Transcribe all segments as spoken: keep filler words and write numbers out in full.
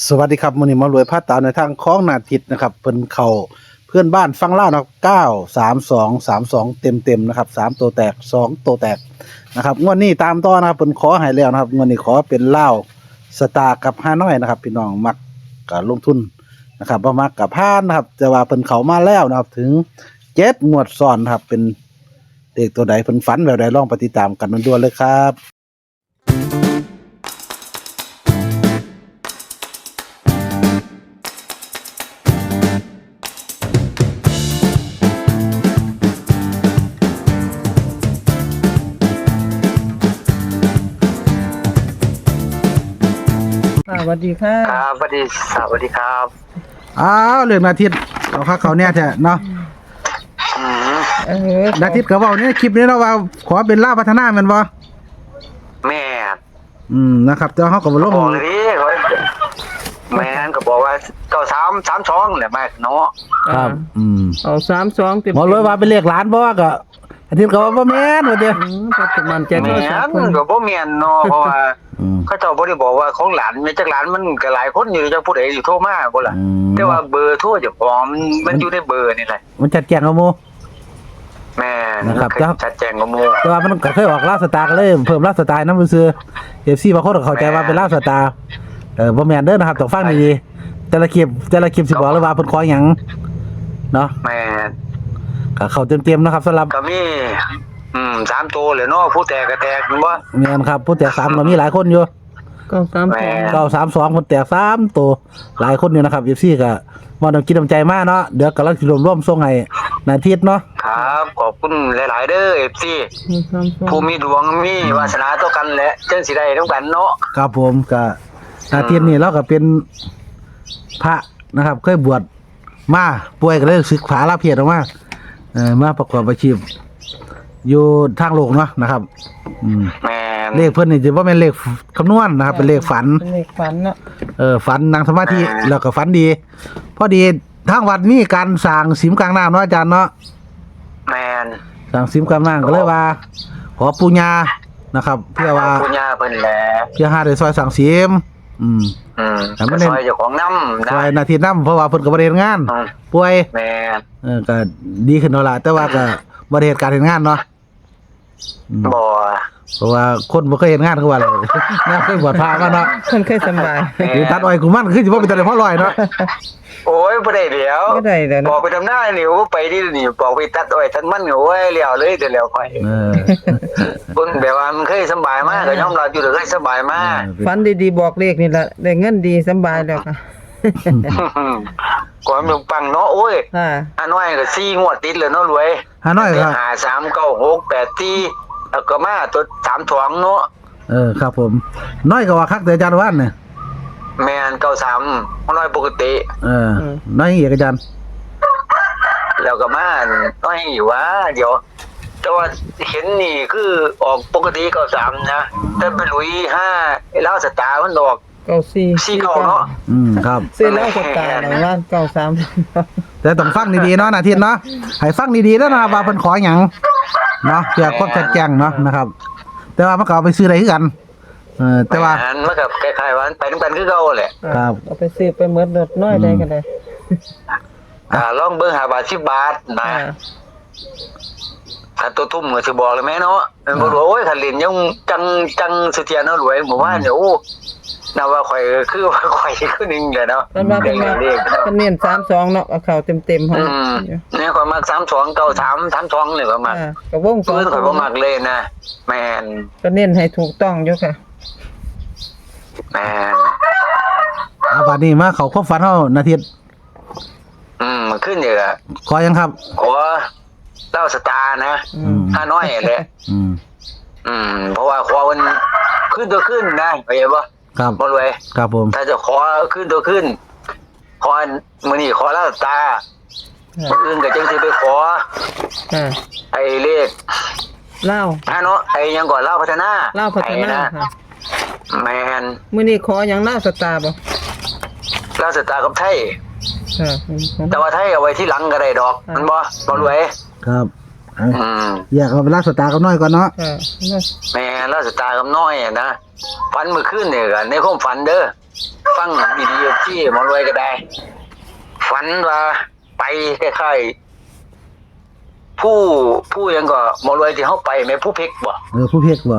สวัสดีครับ มื้อนี้หมารวยพาตามแนวทางของนาทิตย์นะครับ เพิ่นเข้าเพื่อนบ้านฝั่งลาวนะครับ เก้าสามสองสามสอง เต็มๆนะครับ สามตัวแตก สองตัวแตกนะครับ งวดนี้ตามต่อนะครับ เพิ่นขอให้แล้วนะครับ งวดนี้ขอเป็นลาวสตาร์กับฮานอยนะครับ พี่น้องมักก็ลงทุนนะครับ บ่มักก็ผ่านนะครับ แต่ว่าเพิ่นเข้ามาแล้วนะครับ ถึงเจ็ดงวดซ้อนนะครับ เป็นเลขตัวใด เพิ่นฝันแบบใด ลองไปติดตามกันด่วนๆเลยครับ ค่ะ สวัสดีค่ะ ครับ สวัสดี สวัสดีครับ อ้าว เรื่องนาทิตย์ เอาคักเขาเนี่ยแท้เนาะ อืม เออ นาทิตย์ก็เว้าในคลิปนี้เนาะว่า ขอเป็นลาวพัฒนาแม่นบ่ แม่น อืม นะครับ แต่ว่าเขาก็บ่ลง บอกเลยดิ แม่นก็บอกว่า เก้าสามสามสอง แหละมาเนาะ ครับ อ่า อืม เอา สามสอง เต็มๆ หมอเลยว่าเป็นเลขหลาน เพราะว่าก็ อาทิตย์ก็ว่าบ่แม่นว่าเด้อ อืม ก็มั่นใจ แม่น โทรศัพท์เพิ่น ก็บ่แม่นเนาะ เพราะว่า อืม เขาเจ้าบ่ได้บอกว่าของหลาน แม่นจักหลานมันก็หลายคนอยู่ จักผู้ใดสิโทรมาบ่ล่ะ อืม แต่ว่าเบอร์โทรเจ้าของมัน มัน มันอยู่ในเบอร์นี่แหละ มันชัดแจ้งกว่าหมู่ แม่น นะครับ มันชัดแจ้งกว่าหมู่ แต่ว่ามันก็เคยออกลาวสตาร์ ก็เลยเพิ่มลาวสตาร์นำซื่อๆ เอฟซี บางคนก็เข้าใจว่าเป็นลาวสตาร์ เออ บ่แม่นเด้อนะครับ ต้องฟังดีๆ แต่ละคลิป แต่ละคลิปสิบอกเลยว่าเพิ่นขอหยังเนาะ แม่น ก็เข้าเต็มๆนะครับ สำหรับ ก็มี อืม สามตัวเลยเนาะ ผู้แตกก็แตก แม่นบ่ แม่นครับ ผู้แตกสามก็มีหลายคนอยู่ เก้าสามสอง แม่น เก้าสามสอง เพิ่นแตกสามตัว หลายคนอยู่นะครับ เอฟซี ก็มอบน้ำจิตน้ำใจมาเนาะ เดี๋ยวกำลังสิรวบรวมส่งให้นาทิตย์เนาะ ครับ ขอบคุณหลายๆเด้อ เอฟซี เก้าสามสอง ผู้มีดวงมีวาสนาต่อกันแหละ จั่งสิได้นำกันเนาะ ครับผม ก็นาทิตย์นี่เราก็เป็นพระนะครับ เคยบวชมา ป่วยก็เลยสึกษาลาเพศออกมา เอ่อ มาประกอบอาชีพ อยู่ทางโลกเนาะนะครับ อืม แม่น เลขเพิ่นนี่จะบ่แม่นเลขคำนวณนะครับ เป็นเลขฝัน เป็นเลขฝันเนาะ เออ ฝันนั่งสมาธิ แม่น แล้วก็ฝันดี พอดีทางวัดมีการสร้างสิมกลางน้ำเนาะอาจารย์เนาะ แม่น สร้างสิมกลางน้ำก็เลยว่า ขอปู่ย่านะครับ เพื่อว่า ปู่ย่าเพิ่นแหละ เพื่อหาได้ซอยสร้างสิม อืม อืม แต่มัน ก็ซอยเจ้าของนำนะ ซอยนาทิตย์นำ เพราะว่าเพิ่นก็บ่ได้เฮ็ดงาน อืม ป่วย แม่น เออ ก็ดีขึ้นแล้วล่ะ แต่ว่าก็บ่ได้เฮ็ดการเฮ็ดงานเนาะ อืม บ่ เพราะว่าคนบ่เคยเฮ็ดงานคือว่าล่ะ งานเคยบวชพระมาเนาะ คนเคยสำบาย แม่น หรือตัดอ้อยกูมันคือสิบ่เป็นตาได้พอร้อยเนาะ โอ้ย บ่ได้แล้ว บ่ได้แล้วเนาะ บอกไปทำหน้านี่ โอ้ ไปนี่นี่ บอกไปตัดอ้อยตัดมัน โอ้ย แล้วเลย แต่แล้วข่อย เออ คนแบบว่ามันเคยสำบายมา ก็ยอมรับอยู่ เคยสำบายมา เออ ฝันดีๆ บอกเลขนี่ล่ะ ได้เงินดีสำบายแล้วค่ะ ความปังเนาะ โอ้ย ค่ะ ฮานอยก็สี่งวดติดเลยเนาะ รวย ฮานอยก็ ห้าสามเก้าหกแปดสี่ แล้วก็มาตัวสามสองเนาะ เออ ครับผม น้อยก็ว่าคักแต่อาจารย์ว่านเนี่ย แม่น เก้าสาม ฮานอยปกติ เออ อืม น้อยอีกอาจารย์ แล้วก็มาน้อยอีกว่า เดี๋ยว แต่ว่าเห็นนี่คือออกปกติ เก้าสาม นะ แต่ไปลุยห้า ไอ้ลาวสตาร์มันออก เก้าสี่ สี่เก้าเนาะ อืม ครับ ซื้อลาวสตาร์หลังร้าน เก้าสาม แต่ต้องฟังดีๆเนาะ นาทิตย์เนาะ ให้ฟังดีๆแล้วนะครับ ว่าเพิ่นขอหยังเนาะ เพื่อความชัดแจ้งเนาะนะครับ แต่ว่ามันก็เอาไปซื้อได้คือกัน เออ แต่ว่า แม่น มันก็คล้ายๆว่ามันไปนำกันคือเก่าแหละ ครับ เอาไปซื้อไปหมดรถน้อยได้ก็ได้ อ่า ลองเบิ่ง ห้าบาท สิบบาทนะ อ่า คันตัวทุ่มก็สิบอกเลยแม่เนาะ แม่นบ่ อ่า รู้ โอ้ย คันเล่นยังจัง จังสุเทียนเนาะ รวย หมู่บ้านเนี่ย โอ้ นับว่าข่อยคือว่าข่อยคือหนึ่งเลยเนาะ เพิ่นว่าเพิ่นมัก เลขเนาะ เพิ่นเน้น สามสอง เนาะ เอาเข้าเต็มๆ อืม เนี่ยข่อยมัก สามสอง เก้าสาม สามสอง เนี่ยข่อยมัก อ่า ก็วงสอง ปืนข่อยบ่มักเลยนะ แม่น ก็เน้นให้ถูกต้องอยู่ค่ะ แม่น เอา บัดนี้มาเข้าความฝันเฮา นาทิตย์ อืม ขึ้นอยู่ละ ขอหยังครับ ขอลาวสตาร์นะ อืม ฮานอยแหละ อืม อืม เพราะว่าขอมันขึ้นตัวขึ้นนะ เข้าใจบ่ ครับ บ่รวย ครับผม ถ้าจะขอขึ้นตัวขึ้น ขอมื้อนี้ขอลาวสตาร์ ค่ะ มื้ออื่นก็จั่งสิไปขอ ค่ะ ไอ้เลข ลาว ฮานอย ไอ้หยังก่อน ลาวพัฒนา ลาวพัฒนา ไอ้นะ ค่ะ แม่น มื้อนี้ขอหยัง ลาวสตาร์บ่ ลาวสตาร์กับไทย ค่ะ แต่ว่าไทยเอาไว้ทีหลังก็ได้ดอก ค่ะ แม่นบ่ บ่รวย ครับ อืม แยกเอาเป็นลาวสตาร์กับน้อยก่อนเนาะ ค่ะ แม่น ลาวสตาร์กับน้อยอะนะ ฝันเมื่อคืนนี่ก็ในความฝันเด้อ ฟังดีๆที่หมอรวยก็ได้ ฝันว่าไปคล้ายๆผู้ผู้หยังก็หมอรวยที่เฮาไปแม่ผู้เพกบ่ เออ ผู้เพกบ่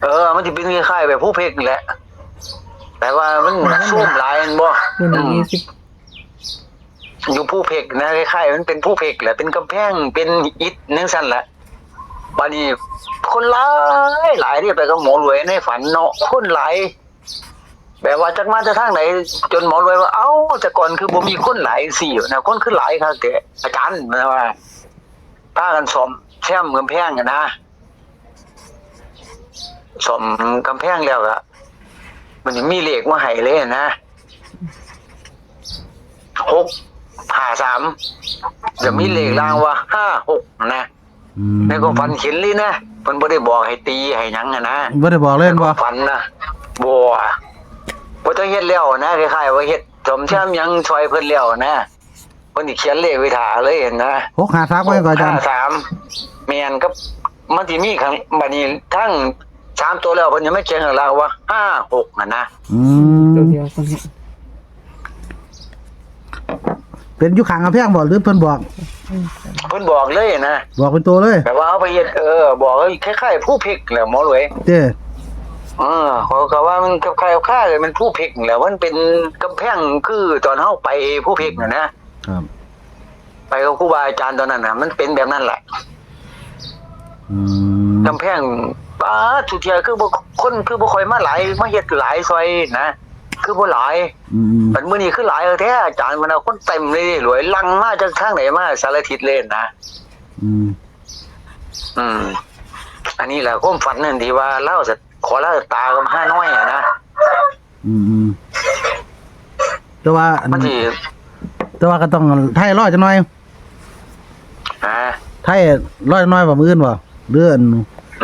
เออ มันสิเป็นคล้ายๆแบบผู้เพกนี่แหละ แต่ว่ามัน มัน โซมหลายแม่นบ่ มัน อืม มีสิบ อยู่ผู้เพกนะ คล้ายๆมันเป็นผู้เพกแหละ เป็นกำแพง เป็นอิฐจั่งซั่นแหละ บัดนี้คนหลายหลายที่ไปกับหมอรวยในฝันเนาะ คนหลาย แบบว่าจักมาจากทางไหน จนหมอรวยว่า เอ้า แต่ก่อนคือบ่มีคนหลายสินะ คนคือหลายคักแท้ อาจารย์ ว่า พากันซ่อมแซมกำแพงอะนะ ซ่อมกำแพงแล้วก็ มันมีเลขมาให้เลยนะ หกห้าสาม จะมีเลขล่างว่า ห้าหก นะ อืม ในความฝันเห็นเลยนะ เพิ่นบ่ได้บอกให้ตีให้หยังอะนะ บ่ได้บอกเลย ในความฝันนะ บ่ บ่ต้องเฮ็ดแล้วนะ คล้ายๆว่าเฮ็ดซ่อมแซมหยังช่วยเพิ่นแล้วนะ เพิ่นสิเขียนเลขไว้ท่าเลยนะ หกห้าสาม ว่าหยังก่อนอาจารย์ หกห้าสาม แม่นครับ มันสิมีข้าง บัดนี้ทั้งสามตัวแล้ว เพิ่นยังไม่เขียนข้างล่างว่า ห้าหก หั่นนะ อืม ตัวเดียวกันเนี่ย เป็นอยู่ข้างกำแพงบ่ หรือเพิ่นบอก เพิ่นบอกเลยนะ บอกเป็นตัวเลย แบบว่าเอาไปเฮ็ด เออ บอกเลย คล้ายๆผู้เพกแหละหมอรวย เจ้ เออ เขาก็ว่ามันคล้ายๆ คล้ายๆมันผู้เพกแหละ มันเป็นกำแพงคือตอนเฮาไปผู้เพกน่ะนะ ครับ ไปกับครูบาอาจารย์ตอนนั้นน่ะ มันเป็นแบบนั้นแหละ อืม กำแพง ป๊าด สุเทียคือบ่ คนคือบ่ค่อยมาหลาย มาเฮ็ดหลายซอยนะ คือบ่หลาย อืม บัดมื้อนี้คือหลายแท้ อาจารย์ มันเอาคนเต็มเลย รวยลังมาจากทางไหนมา สารทิศเลยนะ อืม อืม อันนี้แหละความฝันนั่นที่ว่าลาวจะ ขอลาวตากับห้าน้อยอะนะ อืม อืม แต่ว่าอัน มันสิ แต่ว่าก็ต้องไทยรอจักหน่อย ฮะ ไทยรอจักหน่อยบ่ มื้ออื่นบ่ หรืออัน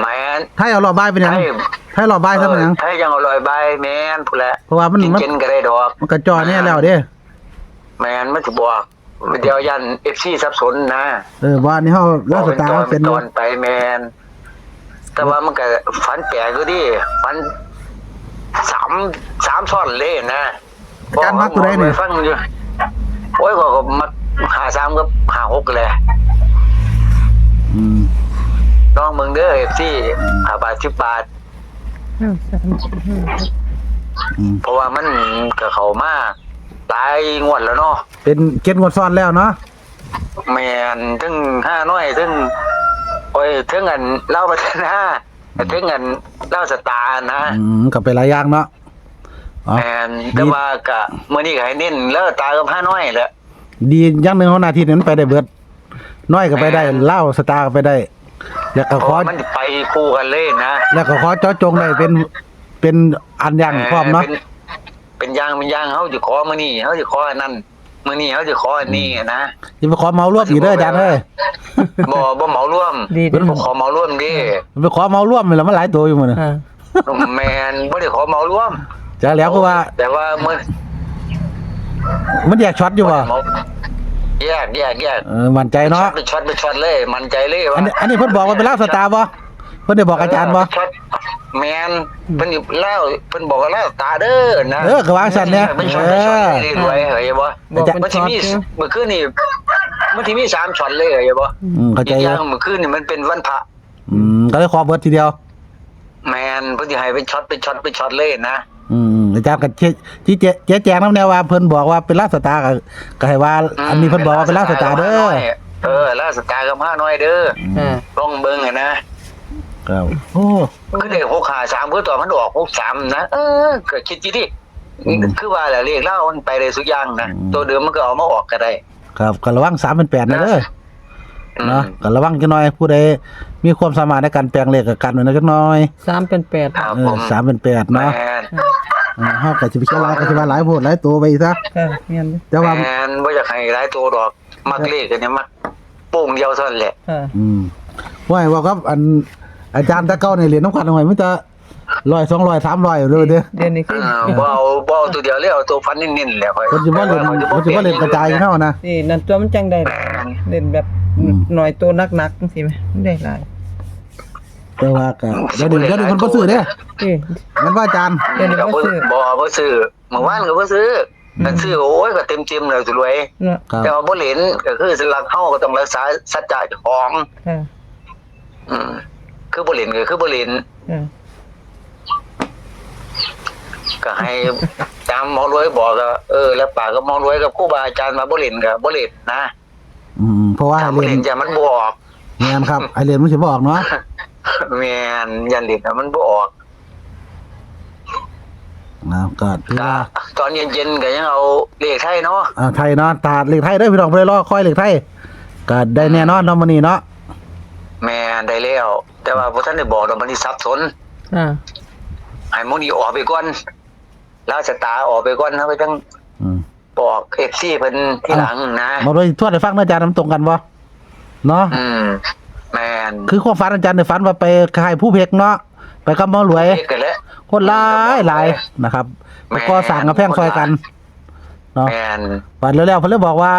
แม่น ไทยเอารอบบ่ายเป็นหยัง ไทย ไทยรอบบ่ายซะเป็นหยัง เออ ไทยยังเอารอบบ่าย แม่นพู้นแหละ เพราะว่ามัน กิน มัน กินก็ได้ดอก มันก็จ่อแน่แล้วเด้ แม่น มันสิบอก เดี๋ยวย่าน เอฟซี สับสนนะ เออ ว่านี่เฮาลาวสตาร์ เป็น เป็นตอนไป แม่น แต่ว่ามันก็ฝันแปลกอยู่ดิ ฝันสาม สามซ้อนเลยนะ อาจารย์มักตัวใดนี่ ฟังอยู่ โอ้ย ก็ ก็มักห้าสามกับห้าหกแหละ อืม ลองเบิ่งเด้อ เอฟซี ห้าบาท สิบบาท ห้าสาม ห้าหก อืม เพราะว่ามันก็เข้ามาหลายงวดแล้วเนาะ เป็นเจ็ดงวดซ้อนแล้วเนาะ แม่น เทิงห้าน้อย เทิง โอ้ย เทิงอันลาวพัฒนา เทิงอันลาวสตาร์นะ อืม ก็ไปหลายอย่างเนาะ เอา แม่น แต่ว่าก็มื้อนี้ก็ให้เน้นลาวสตาร์กับห้าน้อยแหละ ดีอย่างหนึ่ง หัวหน้าทิศนี่มันไปได้เบิด น้อยก็ไปได้ แม่น ลาวสตาร์ก็ไปได้ แล้วก็ขอ เพราะว่ามันไปคู่กันเลยนะ แล้วก็ขอเจาะจงได้เป็น เป็นอันอย่าง เออ พร้อมเนาะ เป็น เป็นอย่าง เป็นอย่าง เฮาสิขอมื้อนี้ เฮาสิขออันนั้น มื้อนี้เฮาสิขออันนี้นะ สิไปขอเหมารวมอีกเด้ออาจารย์เอ้ย บ่ บ่เหมารวม ดีเด้อ บ่ขอเหมารวมเด้ ไปขอเหมารวมนี่แหละ มันหลายตัวอยู่มื้อนี้ อ่า แม่น บ่ได้ขอเหมารวม จ้ะ แล้วคือว่า แต่ว่ามื้อ มันแยกช็อตอยู่บ่ เหมา แยก แยก แยก เออ มั่นใจเนาะ เป็นช็อต เป็นช็อต เป็นช็อตเลย มั่นใจเลยว่า อันนี้ อันนี้เพิ่นบอกว่าเป็นลาวสตาร์บ่ เพิ่นได้บอกอาจารย์บ่ เออ เป็นช็อต แม่น เพิ่นลาว เพิ่นบอกว่าลาวสตาร์เด้อนะ เออ ก็วางซั่นแหน่ เป็นช็อต เป็นช็อต เออ เลย รวย เข้าใจบ่ บอกเป็น มันสิมี ช็อต มื้อคืนนี่ มันสิมีสามช็อตเลย เข้าใจบ่ อืม เข้าใจอยู่ อีกอย่างมื้อคืนนี่มันเป็นวันพระ อืม ก็เลยขอเบิดทีเดียว แม่น เพิ่นสิให้เป็นช็อต เป็นช็อต เป็นช็อตเลยนะ อืม อาจารย์ก็เจ๊ ที่เจ๊ เจ๊แจงนำแนวว่าเพิ่นบอกว่าเป็นลาวสตาร์ ก็ ก็ให้ว่า อืม อันนี้เพิ่นบอกว่าเป็นลาวสตาร์เด้อ เออ ลาวสตาร์กับห้าน้อยเด้อ อืม อ่า ลองเบิ่งหั่นนะ ครับ โอ้ คือเลขหกห้าสาม คือตอนมันออกหกสามนะ เออ ก็คิดอยู่ดิ อืม คือว่าแหละ เลขลาวมันไปได้ทุกอย่างนะ อืม ตัวเดิมมันก็เอามาออกก็ได้ ครับ ก็ระวังสามเป็นแปดนะเด้อ อืม เนาะ ก็ระวังจักหน่อย ผู้ใดมีความสามารถในการแปลงเลขก็กันไว้นะจักหน่อย สามเป็นแปด ครับ เออ ผม สามเป็นแปดเนาะ แม่น เออ เฮาก็สิไปเขียนหลาย ก็สิว่าหลายโพดหลายตัวไปอีกซะ ค่ะ แม่นอยู่ แต่ว่า แม่น บ่อยากให้หลายตัวดอก มักเลขอันนี้ มักโป้งเดียวเท่านั้นแหละ ค่ะ อืม ว่า ว่ากับอัน อาจารย์แต่เก่านี่เล่นนำกันเอาไว้ มีแต่ ร้อย สองร้อย สามร้อยเลยเด้ เดี๋ยวนี้คือ เออ บ่เอา บ่เอาตัวเดียวเลย เอาตัวฟันเน้นๆแหละ ข้อย เพิ่นสิบ่เล่น เพิ่นสิบ่เล่นกระจายเฮานะ นี่ นั่นตัวมันจั่งได้ แม่น เล่นแบบ อืม หน่อยตัวหนักๆจังซี่แหม มันได้หลาย แต่ว่าก็ เดี๋ยวนี้ เดี๋ยวนี้เพิ่นบ่ซื้อเด้ เอ้ย แม่นบ่อาจารย์ เดี๋ยวนี้บ่ซื้อ บ่ บ่ซื้อ เมื่อวานก็บ่ซื้อ อืม กันซื้อโอ้ยก็เต็มๆแล้วสิรวย เนาะ ครับ แต่ว่าบ่เล่นก็คือหลักเฮาก็ต้องรักษาสัจจะเจ้าของ ค่ะ อืมคือบ่เล่นก็คือบ่เล่น ค่ะ ก็ให้ตามหมอรวยบอกก็เออแล้วปากกับหมอรวยกับครูบาอาจารย์มาบ่เล่นก็บ่เล่นนะ อืมเพราะว่า ถ้า ไอ บ่ เรีย เล่ น นจะมันบ่ออก แม่นครับ ไอเรียนมันสิบ่ออกเนาะ แม่นยันเล่นน่ะมันบ่ออก นะก็ถือ ก็ ว่า ตอนเย็นๆก็ยังเอาเลขไทยเนาะ อ่าไทยเนาะตลาดเลขไทยเด้อพี่น้องเพิ่นรอคอยเลขไทยก็ได้แน่นอนเนาะมื้อนี้เนาะ แม่นได้แล้ว แต่ว่าบ่ทันได้บอกดอกมันสิสับสน อ่า ให้หมื้อนี้ออกไปก่อนลาวสตาร์ออกไปก่อนเฮาไปจัง อืม บอก เอฟซี เพิ่นทีหลังนะ มาโดยทวดให้ฟังนะอาจารย์มันตรงกันบ่เนาะ อืมแม่น คือความฝันอาจารย์เนี่ยฝันว่าไปขายผู้เพกเนาะไปกับหมอรวย เฮ็ดกันแล้ว คนหลายหลายนะครับ แม่น ก็สร้างกำแพงซอยกันเนาะ แม่น ฝันแล้วๆเพิ่นเลยบอกว่า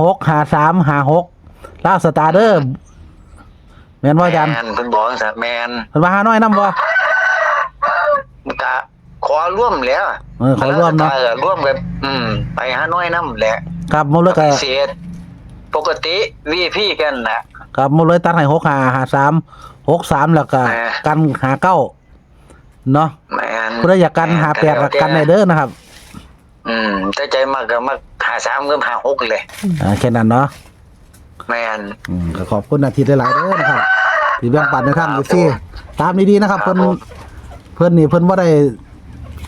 หกห้าสามห้าหกลาวสตาร์เด้อแม่นบ่อาจารย์ แม่นเพิ่นบอกจังซั่นแม่น เพิ่นว่าฮานอยนำบ่ กะขอร่วมแล้ว เออขอร่วมเนาะ เออร่วมกันอืม ไปฮานอยนำแหละ ครับหมอรวยก็ พิเศษ ปกติ วี พี กันน่ะ ครับหมอรวยตัดให้หกห้าห้าสามหกสามแล้วก็ อ่า กันห้าเก้าเนาะ แม่น ผู้ใดอยากกันห้าแปดก็กันได้เด้อนะครับ อืมแต่ใจมากก็มากห้าสามกับห้าหกเลย อ่าแค่นั้นเนาะ แม่น อืมก็ขอบคุณอาทิตย์หลายๆเด้อนะครับที่แบ่งปันในทาง ครั เอบ บ ซีตามดีๆนะครับ ครั เพิ่ บ น ผม เพิ่นนี่เพิ่นบ่ได้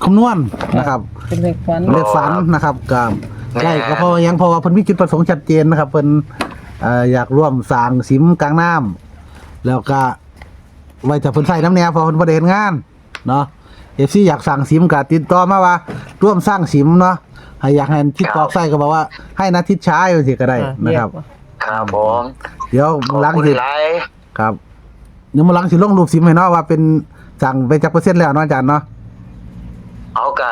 คำนวณนะครับ เป็นเลขฝัน เลขฝันนะครับก็ แม่น ได้ก็เพราะว่าหยังเพราะว่าเพิ่นมีจุดประสงค์ชัดเจนนะครับเพิ่นเอ่ออยากร่วมสร้างสิมกลางน้ำแล้วก็ไว้ถ้าเพิ่นใส่น้ำแหน่เพราะเพิ่นบ่ได้เฮ็ดงานเนาะ เอฟซี อยากสั่งสิมก็ติดต่อมาว่าร่วมสร้างสิมเนาะให้อยากให้ทิด ครับ ตอกใส่ก็บอกว่าให้นะทิดใช้จังซี่ก็ได้ อ่า นะครับ เรียกว่า ครับผม เดี๋ยวมื้อหลัง ขอบคุณ สิ หลาย ครับเดี๋ยวมื้อหลังสิลงรูปสิมให้เนาะว่าเป็นสั่งไปจักเปอร์เซ็นต์แล้วเนาะอาจารย์เนาะ เอากะ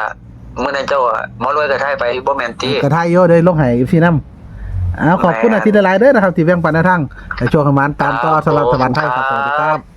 มื้อนั้นเจ้าอะหมอรวยก็ทายไปบ่แม่นติ กระทายโยได้ลงให้ เอฟซี นำเอาขอบคุณ แม่น อาทิตย์หลายๆเด้อนะครับที่แบ่งปันแนวทางให้โชคให้หมานตามต่อ ครับ สำหรับ ผม ตะวันไทยครับ ครับ สวัสดีครับ